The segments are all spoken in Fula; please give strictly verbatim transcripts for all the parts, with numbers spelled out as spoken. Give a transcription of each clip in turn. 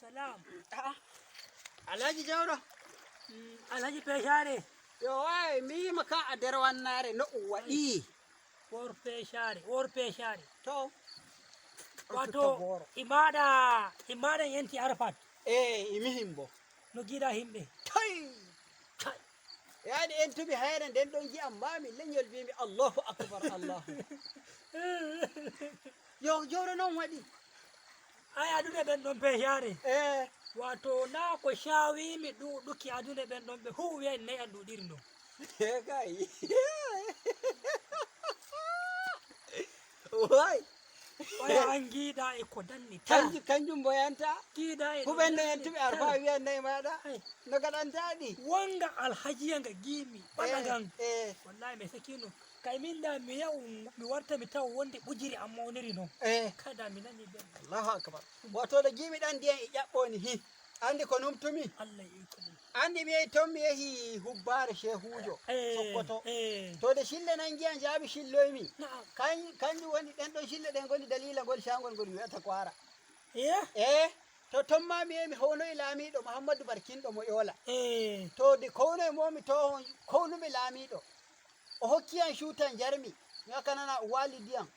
Salam. Ah, Alhaji Jawɗo. Mm, Alhaji Pecare. Yo, waay, mi yiima ka a nder wannaare, no ɗum waɗi? Wor Pecare, wor Pecare. To. Wato, i maɗa, i maɗa yenti Arafat. Eh, i mihin bo. No giɗa himɓe. Toy! Kai! Yaade en tuɓi hayre nden ɗon gi'an mami leñol mbimi, "Allahu akbar, Allahu." Yo, jooɗo noon waɗi. Ay, aduna ɓen ɗon Pecare. Eh. Wato, naa ko caawimi ɗuuɗuki aduna ɓen ɗon ɓe huuwi en nayi an ɗuuɗiri non. Eh, kay. Way. Oya an giiɗa e ko danni tan. Kanju-, kanjum mboyanta. Giiɗa e ko ɓen no danni yantuɓe tan. Arfa wiyan nayi maɗa. Ay. No gaɗanta ɗi. Wonga alhajiya nga giimi. Ɓana eh, ngan. Eh. Wallahi mi sakino. Kay min da mi yahu mi warta mi tawa wonde ɓujiri an mawniri non. Eh. Kada mi nani ɓen. Allahu akbar. Wato da giimi ɗan ndiyan e ƴaɓɓoni hi. Andi ko numtumi? Allah iko mum. Andi mi yehi ton mi yehi hubbaare shehuujo. Eh, Sokoto. Eh. To de cille nangi an jaabi cilloymi. Na'am. Kan-, kanjum woni ɗen ɗon cille ɗen ngoni dalila ngol cangol ngol wi'ata ko ara. Eh? Eh, to ton ma mi yehi mi hownoyi laamiiɗo Muhammadu Barkinɗo mo Yola. Eh. To de kownoye mo mi to kownumi laamiiɗo. O hokki yam cuutan jarmi, mi hokka nana o waalidi yam.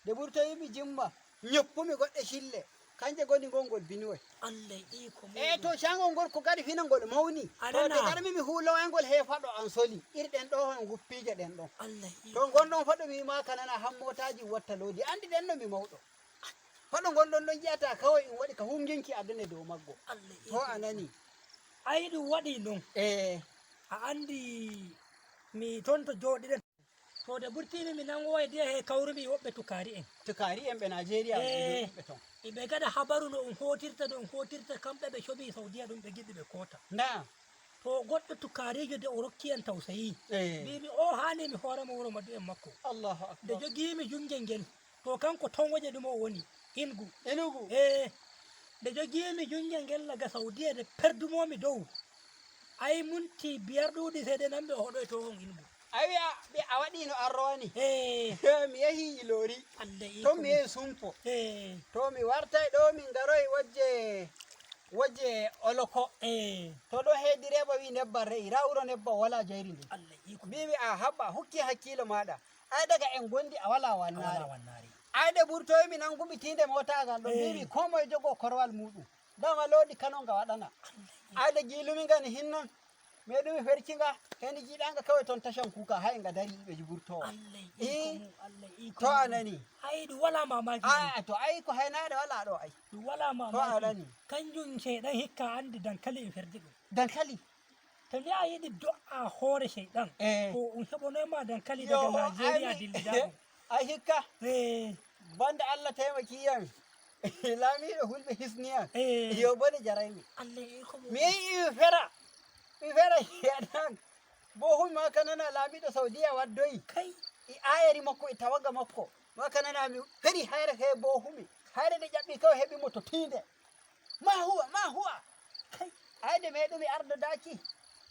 Nde ɓurtoyimi jimma, ñoppumi goɗɗe cille, kanje ngoni ngol ngol binuwe. Allah iko mum. E to cangol ngol ko gadi fina ngol mawni. A to nde nana. Garmi mi huuloway ngol he faɗo an soli, iri ɗen ɗo hon guppiije ɗen ɗon. Allah iko. To ngon ɗon faɗo mi ma ka nana han mootaaji watta loodi, andi ɗen no mi mawɗo. Faɗo ngon ɗon ɗon yi'ata kawai in waɗi ka hunginki adane dow maggo. Allah iko. To a nani. Ai ɗum waɗi non. Eh. A andi mi ton to jooɗiɗen. To de burtimi mi nangowa e diya he kawrumi e woɓɓe tukaari en. Tukaari en ɓe Najeriya ɓe Eh, yimɓe ton. Iɓe gaɗa habaru no on hotirta, no on hotirta, kamɓe ɓe cobi Saudiya ɗum ɓe giɗi ɓe koota. Na. To goɗɗo tukaarijo de o rokki en tawsayi. Eh. Mbimi o haani mi hoorama wuro maddu en makko. Allahu akbar. Nde jogiimi junge ngel. To kanko ton waje ɗum o woni. Ingu. Inugu. Eh. Nde jogiimi junge ngel laga Saudiya de perdumomi dow. Ai munti biyar ɗuuɗi seede nan ɓe o hoɗoyto on ingu. A wi'a ɓe a waɗi no arrowani. Eh. Mi yehi Ilori. Allah iko. Ton mi yehi Sumpo. Eh. To mi wartai ɗo min garoyi wajje, wajje Oloko. Eh. To ɗo he direba wi nebban re'i, ra wuro nebban wala jayri ndu. Allah iko. Mbimi a haɓa, hukki hakkilo maɗa. Ai daga en gondi a wala A wala wannaare. Wannaare. Ai de ɓurtoymi nangumi tinde motagal ɗo. Eh. Mbimi ko moye jogo korwal muɗum. Dama loodi Kano nga waɗana. Ayde jiilumi nga ni hinnon. Meɗumi ferki nga. Heni jiiɗa nga kawai ton tashan kuka hay nga dari ɓe jugurto. Allah Eh, iko mum, Allah iko to a mum. Nani. Ai ɗum wala mamaki. A to ai ko haynaɗe wala ɗo ai. Ɗum wala To a mamaki. Nani. Kanjum shayɗan hikka andi dankali e ferde ɗum. Dankali. To ni a yiɗi do'a hoore shayɗan. Eh. Ko un heɓonoy ma dankali Yo, daga Nigeria ai mi- dillida ɗum. Ai hikka. Eh. Banda Allah taimaki yan. Laamiiɗo Fulɓe hisni yam. Eh. Yo bone jaraymi. Allah e ko mo. Mi yehi mi fera. Mi fera yadan. Bohumi ma kanana laamiiɗo Saudiya waddoyi. Kai. E ayeri makko e tawaga makko. Ma kanana mi feri hayre fe bohumi. Hayre de ƴaɓɓi kawai heɓi mo to tiinde. Ma huwa, ma huwa. Kai. Ayde meɗumi ardodaki.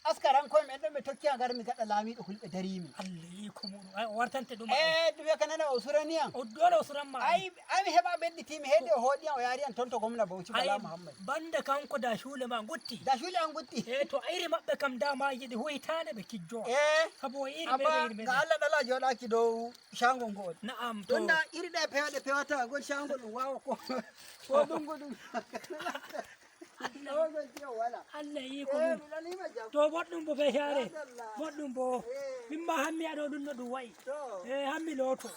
Askaranko'en ɓen ɗon ɓe tokki a ngarmi gaɗa laamiiɗo Fulɓe darimi. Allah yi ko muɗum. Ay, o wartante ɗum. Eh, ɗum wiya kanana o surani am. O dole o suran ma. Ay, ay mi heɓa ɓedditi mi heedi o hooɗi am o yaari am ton to gomna Bauchi Bala Muhammad. Banda kanko da shuule ma gutti. Da shuule am gutti. Eh, to ayri maɓɓe kam dama yiɗi huytaane ɓe kijjo. Eh. Sabo o iri meɗe iri meɗe. Ga Allah ɗala joɗaki dow shango ngol. Na'am to. Tunda iri ɗe pewɗe pewata gol shango ɗum wawa ko. Ko ɗum go ɗum. Allah yi ko mum. To boɗɗum bo fe share. Boɗɗum bo. Min ma hammi aɗo ɗum no ɗum wa'i. E hammi looto.